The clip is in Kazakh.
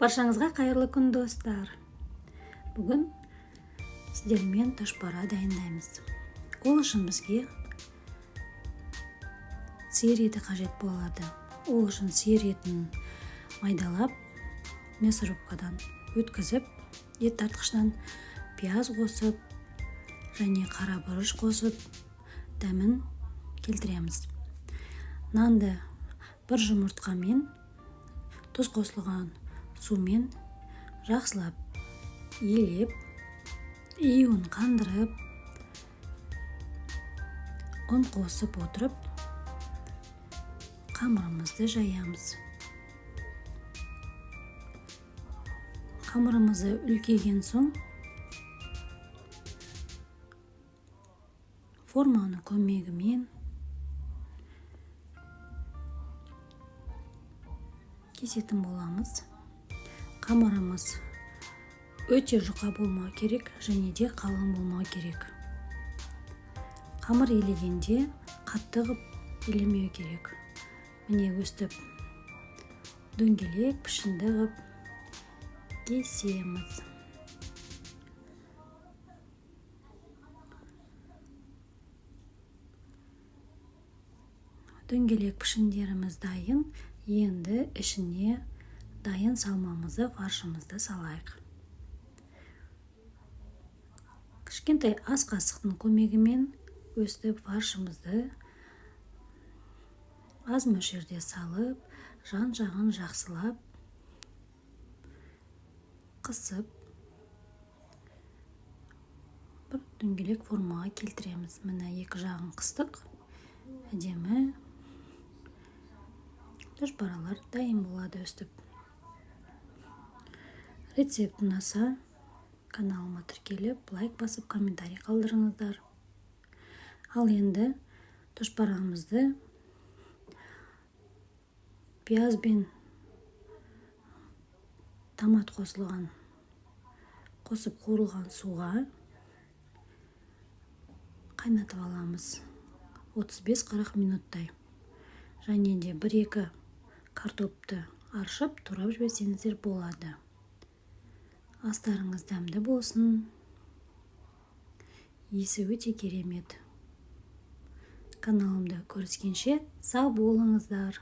Баршаңызға қайырлы күн, достар. Бүгін сіздермен тұшпара дайындаймыз. Ол үшін бізге сиыр еті қажет болады. Ол үшін сиыр етін майдалап, мясорубкадан өткізіп, ет тартқышынан пияз қосып және қара бұрыш қосып дәмін келтіреміз. Нанды бір жұмыртқамен, тұз қосылған сумен жақсылап елеп, июін қандырып, ұн қосып отырып қамырымызды жаямыз. Қамырымызды үлкейген соң форманың көмегімен кесетін боламыз. Қамырымыз өте жұқа болмау керек және де қалың болмау керек. Қамыр елегенде қатты қып елемеу керек. Міне, өстіп дөңгелек пішінді қып кесеміз. Дөңгелек пішіндеріміз дайын. Енді ішіне дайын салмамызды, фаршымызды салайық. Кішкентай ас қасықтың көмегімен өстіп фаршымызды аз мөлшерде салып, жан-жағын жақсылап қысып, бір дөңгелек формаға келтіреміз. Міне, екі жағын қыстық. Әдемі тұшпаралар дайын болады өстіп. Рецепт ұнаса, каналыма тіркеліп, лайк басып, комментарий қалдырыңыздар. Ал енді тұшпарамызды пияз бен томат қосып қуырылған суға қайнатып аламыз 35-40 минуттай. Және де бір-екі картопты аршып, турап жіберсеңіздер болады. Астарыңыз дәмді болсын. Иісі өте керемет. Каналымда көріскенше сау болыңыздар.